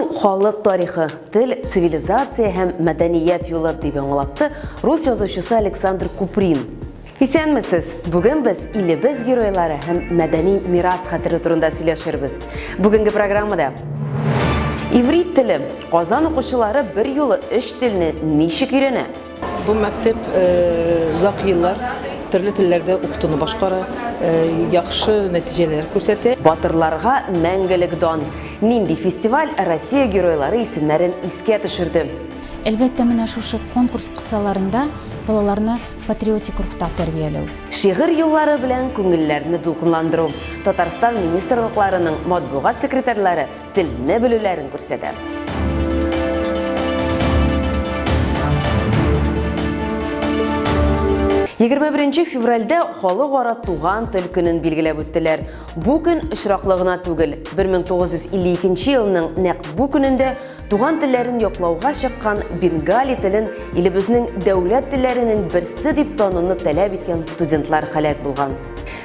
ул халык тарихы, тел, цивилизация һәм мәдәният юлы, дип аңлатты рус язучысы Александр Куприн. Исәнмесез! Бүген без илебез геройлары һәм мәдәни мирас хәтере турында сөйләшербез. Бүгенге программада Иврит теле. Казан укучылары бер юлы өч телне ничек өйрәнә? Бу мәктәп озак еллар төрле телләрдә укытуны башкара, яхшы нәтиҗәләр күрсәтә. Батырларга мәңгелек дан! Нинди фестиваль Россия геройлары исемнәрен искә төшерде? Әлбәттә, менә шушы конкурс кысаларында балаларны патриотик рухта тәрбияләү. Шигырь юллары белән күңелләрне дулкынландыру. Татарстан министрлыкларының матбугат секретарьлары телне белүләрен күрсәтә. 21 февральдә халыкара туган тел көнен билгеләп үттеләр. Бу көн очраклы гына түгел. 1952 елның нәкъ бу көнендә туган телләрен яклауга чыккан бенгали телен илебезнең дәүләт телләренең берсе дип тануны таләп иткән студентлар һәлак булган.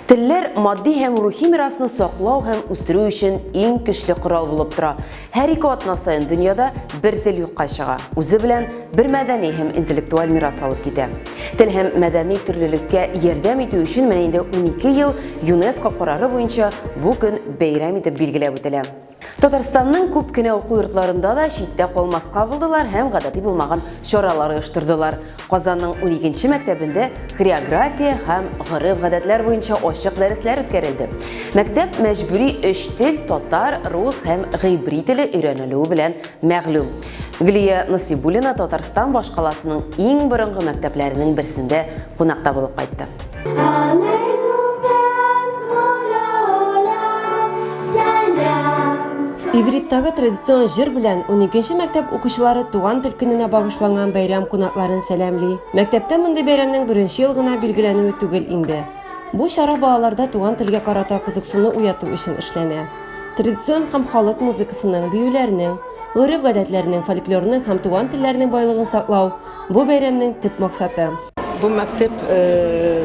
Телләр матди һәм рухи мирасны саклау һәм үстерү өчен иң көчле корал булып тора. Һәр ике атна саен дөньяда бер тел юкка чыга, үзе белән бер мәдәни һәм интеллектуаль мирас алып китә. Тел һәм мәдәни төрлелеккә ярдәм итү өчен менә инде 12 ел ЮНЕСКО карары буенча бу көн бәйрәм итеп билгеләп үтелә. Татарстанның күп кенә уку йортларында да читтә калмаска булдылар һәм гадәти булмаган чаралар оештырдылар. Казанның 12 мәктәбендә хореография һәм гореф-гадәтләр буенча ачык дәресләр үткәрелде. Мәктәп мәҗбүри өч тел татар, рус һәм гыйбри теле өйрәнелүе белән мәгълүм. Гөлия Насибуллина Татарстан башкаласының иң борынгы мәктәпләренең берсендә кунакта булып кайтты. Ивриттагы традицион җыр белән уникенче мәктәп укучылары туган тел көненә багышланган бәйрәм кунакларын сәламли. Мәктәптә мондый бәйрәмнең беренче ел гына билгеләнүе түгел инде. Бу чара балаларда туган телгә карата кызыксыну уяту өчен эшләнә. Традицион һәм халык музыкасының, биюләрнең, гореф-гадәтләрнең, фольклорның һәм туган телләрнең байлыгын саклау, бу бәйрәмнең төп максаты. Бу мәктәп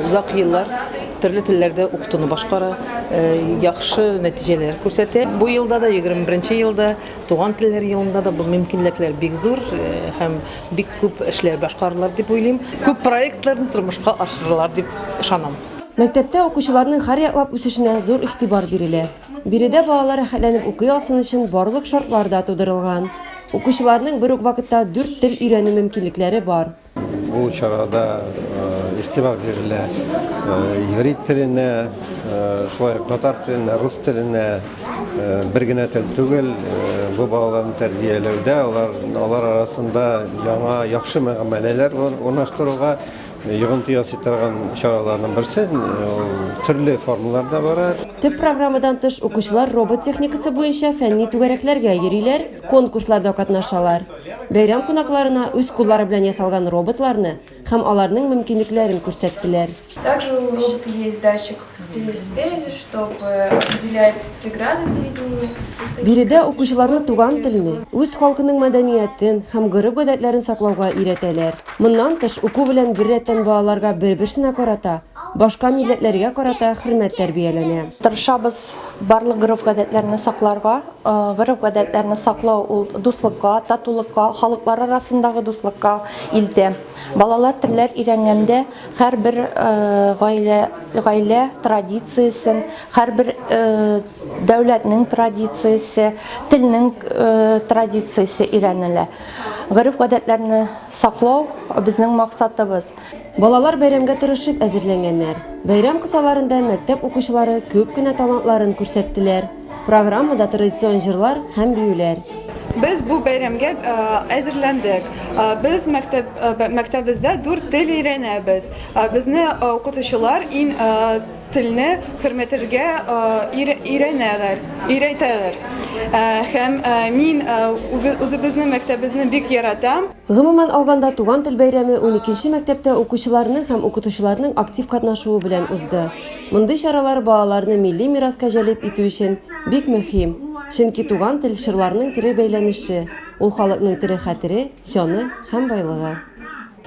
озак еллар төрле телләрдә укытуны башкара, яхшы нәтиҗәләр күрсәтә. Бу елда да, 21 елда, туган телләр елында да бу мөмкинлекләр бик зур һәм бик күп эшләр башкарылыр дип уйлыйм. Күп проектларны тормышка ашырылар дип ышанам. Мәктәптә укучыларның һәрьяклап үсешенә зур игътибар бирелә. Биредә балалар рәхәтләнеп укый алсын өчен барлык шартлар да тудырылган. Укучыларның бер үк вакытта дүрт тел өйрәнү мөмкинлекләре бар. Бу чарада игътибар бирелә иврит теленә, шулай ук татар теленә, рус теленә бер генә тел түгел. Бу балаларны тәрбияләүдә алар алар арасында яңа яхшы мөгамәләләр урнаштыруга йогынты ясый торган чараларның берсе. Ул төрле формаларда бара. Төп программадан тыш, укучылар робот техникасы буенча фәнни түгәрәкләргә йөриләр, конкурсларда катнашалар. Бәйрәм кунакларына үз куллары белән ясалган роботларны һәм аларның мөмкинлекләрен күрсәттеләр. Также у робота есть датчик спереди, чтобы определять преграды перед ними. Биредә укучыларны туган телне, үз халкының мәдәниятен һәм гореф-гадәтләрен саклауга өйрәтәләр. Моннан тыш, уку белән беррәттән балаларга бер-берсенә карата, башка милләтләргә карата хөрмәт тәрбияләнә. Тырышабыз барлык гореф-гадәтләрне сакларга. Гореф-гадәтләрне саклау ул дуслыкка, татулыкка, халыклар арасындагы дуслыкка илтә. Балалар телләр өйрәнгәндә һәрбер гаилә, гаилә традициясен, һәрбер дәүләтнең традициясе, телнең традициясе өйрәнелә. Гореф-гадәтләрне саклау безнең максатыбыз. Балалар бәйрәмгә тырышып әзерләнгәннәр. Бәйрәм кысаларында мәктәп укучылары күп кенә талантларын күрсәттеләр. Программада традицион җырлар һәм биюләр. Без бу бәйрәмгә әзерләндек. Без мәктәп мәктәбездә дүрт тел өйрәнәбез. Безне укытучылар иң телне хөрмәтергә өйрәнәләр, өйрәтәләр. Һәм мин үзебезнең мәктәбебезне бик яратам. Гомумән алганда, Туган тел бәйрәме уникенче мәктәптә укучыларның һәм укытучыларның актив катнашуы белән узды. Мондый чаралар балаларны милли мираска җәлеп итү өчен бик мөһим, чөнки туган тел, чорларның тере бәйләнеше, ул халыкның тере хәтере, җаны һәм байлыгы.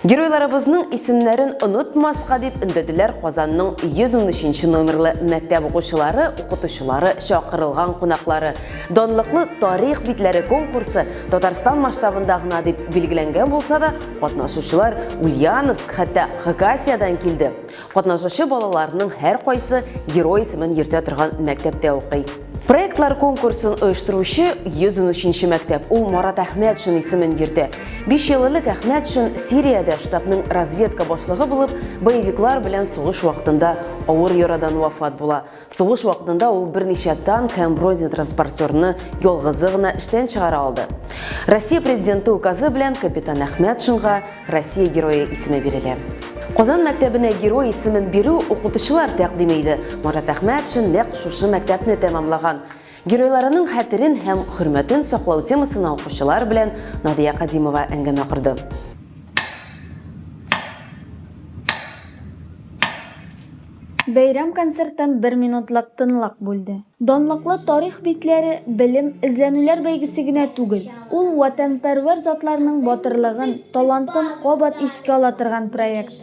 Геройларыбызның исемнәрен онытмаска дип өндәделәр Казанның 113 нче номерлы мәктәп укучылары, укытучылары, чакырылган кунаклары. Данлыклы тарих битләре конкурсы Татарстан масштабында гына дип билгеләнгән булса да, катнашучылар Ульяновск, хәтта Хакасиядән килде. Катнашучы балаларның һәркайсы герой исемен йөртә торган мәктәптә укый. Проектлар конкурсын оештыручы 113 нче мәктәп, ул Марат Әхмәтшин исемен йөртә. Биш ел элек Әхмәтшин Сириядә штабның разведка башлыгы булып, боевиклар белән сугыш вакытында авыр ярадан вафат була. Сугыш вакытында ул берничә танк һәм бронетранспортерны ялгызы гына эштән чыгара алды. Россия президенты указы белән капитан Әхмәтшинга Россия Герое исеме бирелә. Казан мәктәбенә герой исемен бирү укытучылар тәкъдиме иде. Марат Әхмәтшин нәкъ шушы мәктәпне тәмамлаган. Геройларының хәтерен һәм хөрмәтен саклау темасына укучылар белән Надия Кадимова әңгәмә корды. Бәйрәм концертын бер минутлык тынлык бүлде. Данлыклы тарих битләре, белем, эзләнүләр бәйгесе генә түгел, ул ватанпәрвәр затларның батырлыгын, талантын кабат искә ала торган проект.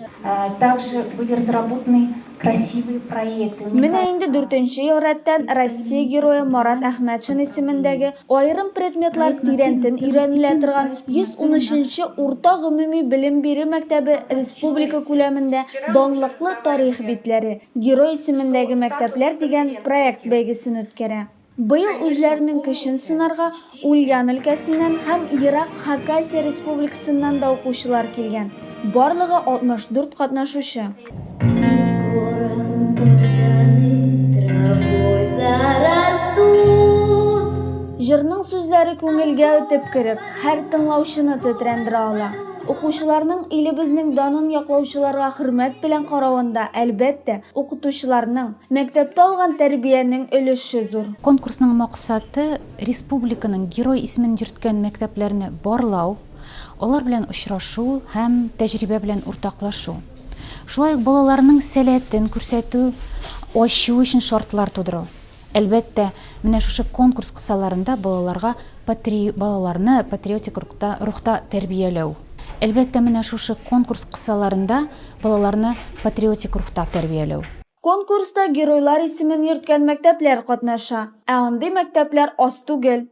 Также были разработаны красивые проекты. Менә инде дүртенче ел рәттән Россия Герое Марат Әхмәтшин исемендәге аерым предметлар тирәнтен өйрәнелә торган 113 нче урта гомуми белем бирү мәктәбе республика күләмендә Данлыклы тарих битләре, Герой исемендәге мәктәпләр дигән проект бәйгесен үткәрә. Быел үзләренең көчен сынарга Ульян өлкәсеннән һәм ерак Хакасия республикасыннан да укучылар килгән. Барлыгы 64 катнашучы. Җырның сүзләре күңелгә үтеп кереп, һәр тыңлаучыны тетрәндерә ала. Укучыларның илебезнең данын яклаучыларга хөрмәт белән каравында, әлбәттә, укытучыларның, мәктәптә алган тәрбиянең өлеше зур. Конкурсның максаты, республиканың герой исемен йөрткән мәктәпләрне барлау, алар белән очрашу һәм тәҗрибә белән уртаклашу. Шулай ук балаларның сәләтен күрсәтү, ачу өчен шартлар тудыру. Әлбәттә, менә шушы конкурс кысаларында балаларга патри балаларны патриотик рухта рухта тәрбияләү. Әлбәттә, менә шушы конкурс кысаларында балаларны патриотик рухта тәрбияләү. Конкурста геройлар исемен йөрткән мәктәпләр катнаша. Ә андый мәктәпләр аз түгел.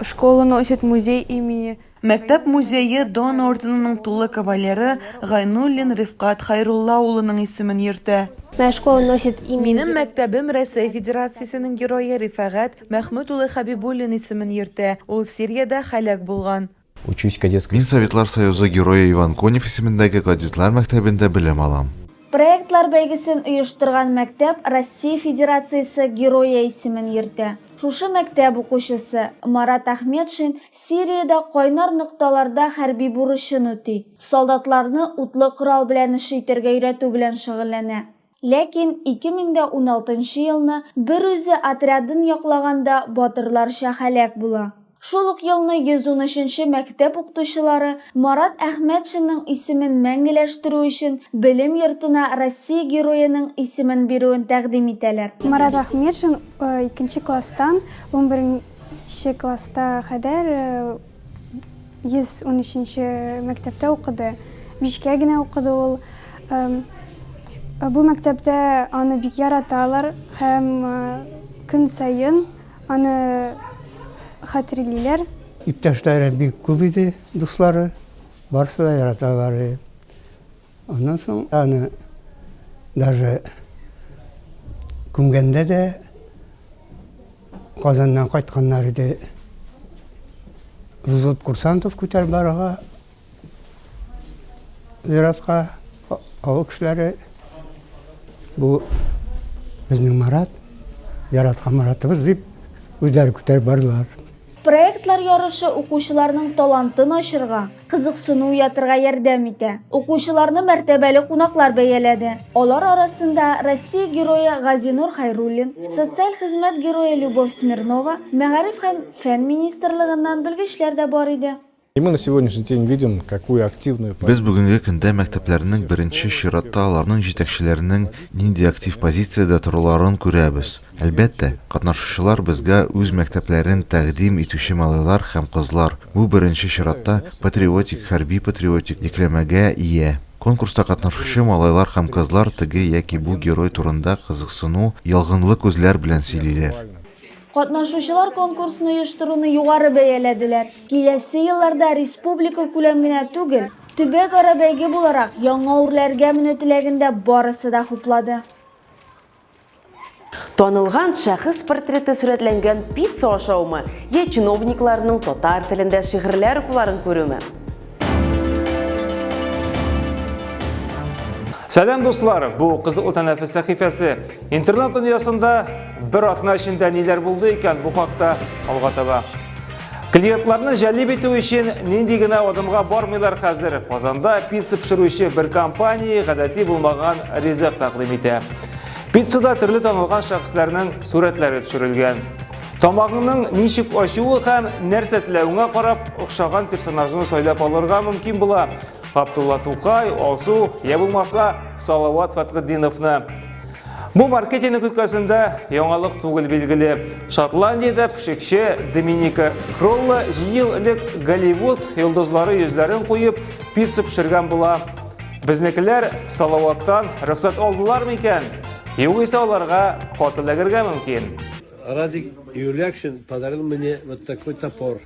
Школа носит музей имени. Мәктәп музее Дан орденының тулы кавалеры Гайнуллин Рифкать Хәйрулла улының исемен йөртә. Моя школа носит имя. Минем мәктәбем Рәсәй Федерациясенең Герое Рифәгать Мәхмүт улы Хәбибуллин исемен йөртә, ул Сириядә һәлак булган. Учусь в кадетской. Мин Советлар Союзы Герое Иван Конев исемендәге кадетлар мәктәбендә белем алам. Проектлар бәйгесен оештырган мәктәп Россия Федерациясе Герое исемен йөртә. Шушы мәктәп укучысы Марат Әхмәтшин Сириядә кайнар нокталарда хәрби бурычын үти, солдатларны утлы корал белән эш итәргә өйрәтү белән шөгыльләнә. Ләкин 2016 нчы елны берүзе отрядын яклаганда батырларча һәлак була. Шул ук елны 113 нче мәктәп укытучылары Марат Әхмәтшинның исемен мәңгеләштерү өчен белем йортына Россия Героеның исемен бирүен тәкъдим итәләр. Марат Әхмәтшин икенче класстан унберенче класста кадәр 113 нче мәктәптә укыды. Бишкә генә укыды ул. Бу мәктәптә аны бик яраталар һәм көн саен Аны хәтерлиләр. Иптәшләре бик күп иде, дуслары, барысы да яраталар иде. Аннан соң аны даже күмгәндә дә Казаннан кайтканнар иде. Взвод курсантов күтәреп барырга Зиратка авыл кешеләре бу безнең Марат, яраткан Маратыбыз дип үзләре күтәреп бардылар. Проектлар ярышы укучыларның талантын ачырга, кызыксыну уятырга ярдәм итә. Укучыларны мәртәбәле кунаклар бәяләде. Алар арасында Россия Герое Газинур Хәйруллин, социаль хезмәт герое Любовь Смирнова, мәгариф һәм фән министрлыгыннан белгечләр дә бар иде. И мы на сегодняшний день видим, какую активную Без бүгенге көндә мәктәпләрнең, беренче чиратта аларның җитәкчеләренең нинди актив позициядә торуларын күрәбез. Әлбәттә, катнашучылар безгә үз мәктәпләрен тәкъдим итүче малайлар һәм кызлар. Бу беренче чиратта патриотик, хәрби-патриотик йөкләмәгә ия. Конкурста катнашучы малайлар һәм кызлар теге яки бу герой турында кызыксыну, ялгынлы күзләр белән сөйлиләр. Катнашучылар конкурсны оештыруны югары бәяләделәр. Киләсе елларда республикакүләм генә түгел, төбәкара бәйге буларак яңа үрләргә менү теләген дә барысы да хуплады. Танылган шәхес портреты сурәтләнгән пицца ашаумы, йә чиновникларның татар телендә шигырьләр укуларын күрүме? Сәлам, дуслар! Бу Кызыклы тәнәфес сәхифәсе. Интернет дөньясында бер атна эчендә ниләр булды икән, бу хакта алга таба. Клиентларны җәлеп итү өчен нинди генә адымга бармыйлар хәзер. Казанда пицца пешерүче бер компания гадәти булмаган ризык тәкъдим итә. Пиццада төрле танылган шәхесләрнең сурәтләре төшерелгән. Тамагыңның ничек ачуы һәм нәрсә теләвеңә карап, охшаган персонажны сайлап алырга мөмкин була. Габдулла Тукай, Алсу, я булмаса Салават Фәтхетдиновны. Бу маркетинг өлкәсендә яңалык түгел билгеле. Шотландиядә пешекче Доминика Кролла җиде ел элек Голливуд йолдызлары йөзләрен куеп пицца пешергән була. Безнекеләр Салаваттан рөхсәт алдылар микән? Югыйсә аларга каты эләгергә мөмкин. Радик Юлякшин подарил мне вот такой топор.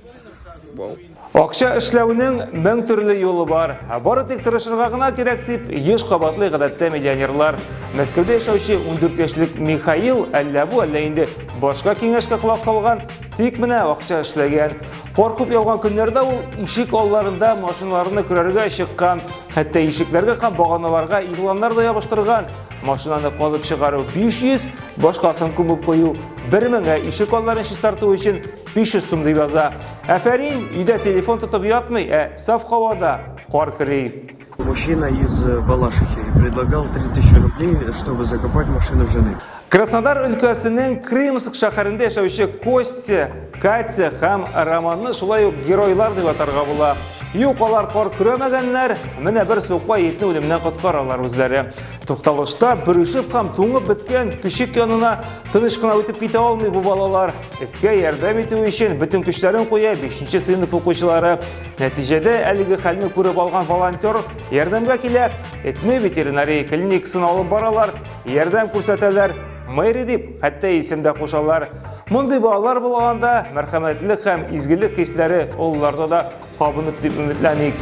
Акча эшләүнең мең төрле юлы бар. Бары тик тырышырга гына кирәк дип еш кабатлый гадәттә миллионерлар. Мәскәүдә яшәүче 14 яшьлек Михаил әллә бу, әллә инде башка киңәшкә колак салган, тик менә акча эшләгән. Кар күп яуган көннәрдә ул ишек алларында машиналарны көрәргә чыккан, хәтта ишекләргә һәм баганаларга игъланнар да ябыштырган. Машинаны казып чыгару 500, башкасын күмеп кую 1000, ә ишек алларын чистарту өчен 500 сум дип яза. Афәрин, өйдә телефон тотып ятмый, ә саф һавада кар көри. Мужчина из Балашихи предлагал 3000 рублей, чтобы закопать машину жены. Краснодар өлкәсенең Крымск шәһәрендә яшәүче Костя, Катя һәм Романны шулай ук геройлар дип атарга була. Юк, алар кар көрәмәгәннәр, менә бер сукбай итне үлемнән коткаралар үзләре. Тукталышта бөрешеп һәм туңып беткән көчек янына тыныч кына үтеп китә алмый бу балалар. Эткә ярдәм итү өчен бөтен көчләрен куя 5 сыйныф укучылары. Нәтиҗәдә әлеге хәлне күреп алган волонтер ярдәмгә килә. Этне ветеринария клиникасына алып баралар, ярдәм күрсәтәләр. Мэри дип хәтта исем дә кушалар. Мондый балалар булганда мәрхәмәтлек һәм изгелек хисләре олыларда да кабынып дип өметләник.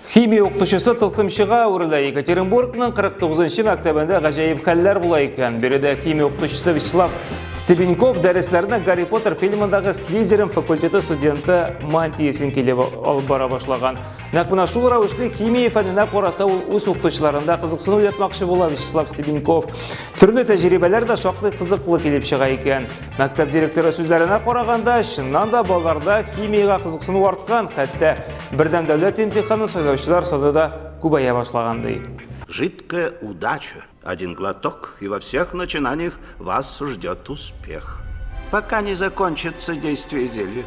Химия укытучысы тылсымчыга әверелә. Екатеринбургның 49 мәктәбендә гаҗәеп хәлләр була икән. Биредә химия укытучысы Вячеслав Стебеньков дәресләрне Гарри Поттер фильмындагы Слизерин факультеты студенты мантиясен килеп алып бара башлаган. Нәкъ менә шул рәвешле химия фәненә карата ул үз укытучыларында кызыксыну уятмакчы була Вячеслав Стебеньков. Төрле тәҗрибәләр дә шактый кызыклы килеп чыга икән. Мәктәп директоры сүзләренә караганда, чыннан да балаларда химиягә кызыксыну арткан, хәтта бердәм дәүләт имтиханын сайлаучылар саны да күбәя башлаган ди. Жидкая удача. Один глоток, и во всех начинаниях вас ждет успех. Пока не закончится действие зелья.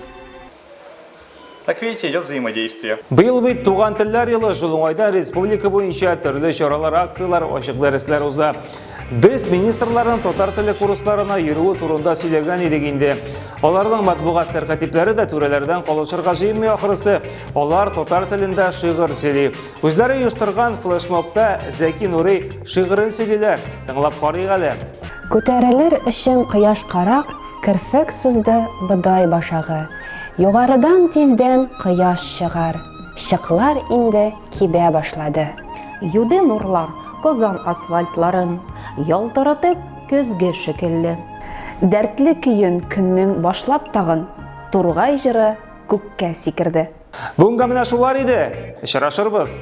Так видите, идет взаимодействие. Быел бит туган телләр елы, шул уңайдан республика буенча төрле чаралар, акцияләр, ачык дәресләр уза. Без министрларның татар теле курсларына йөрүе турында сөйләгән идек инде. Аларның матбугат сәркатипләре дә түрәләрдән калышырга җыенмый ахрысы. Алар татар телендә шигырь сөйли. Үзләре оештырган флешмобта Зәки Нурый шигырен сөйлиләр. Тыңлап карыйк әле. Күтәрелер өчен кояшкарак Керфек сузды бодай башагы. Югарыдан тиздән кояш чыгар. Чыклар инде кибә башлады. Юды нурлар Казан асфальтларын, Ялтыратып көзге шикелле. Дәртле көен көннең башлап тагын, Тургай җыры күккә сикерде. Бүгенгә менә шулар иде. Очрашырбыз.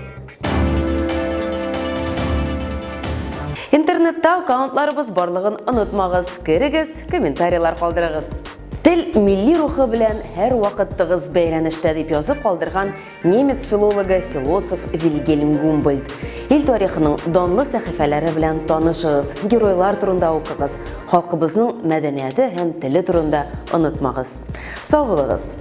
Интернетта аккаунтларыбыз барлыгын онытмагыз. Керегез, комментарийлар калдырыгыз. Тел милли рухы белән һәрвакыт тыгыз бәйләнештә дип язып калдырган немец филологы, философ Вильгельм Гумбольдт. Ил тарихының данлы сәхифәләре белән танышыгыз, геройлар турында укыгыз, халкыбызның мәдәнияте һәм теле турында онытмагыз. Сау булыгыз!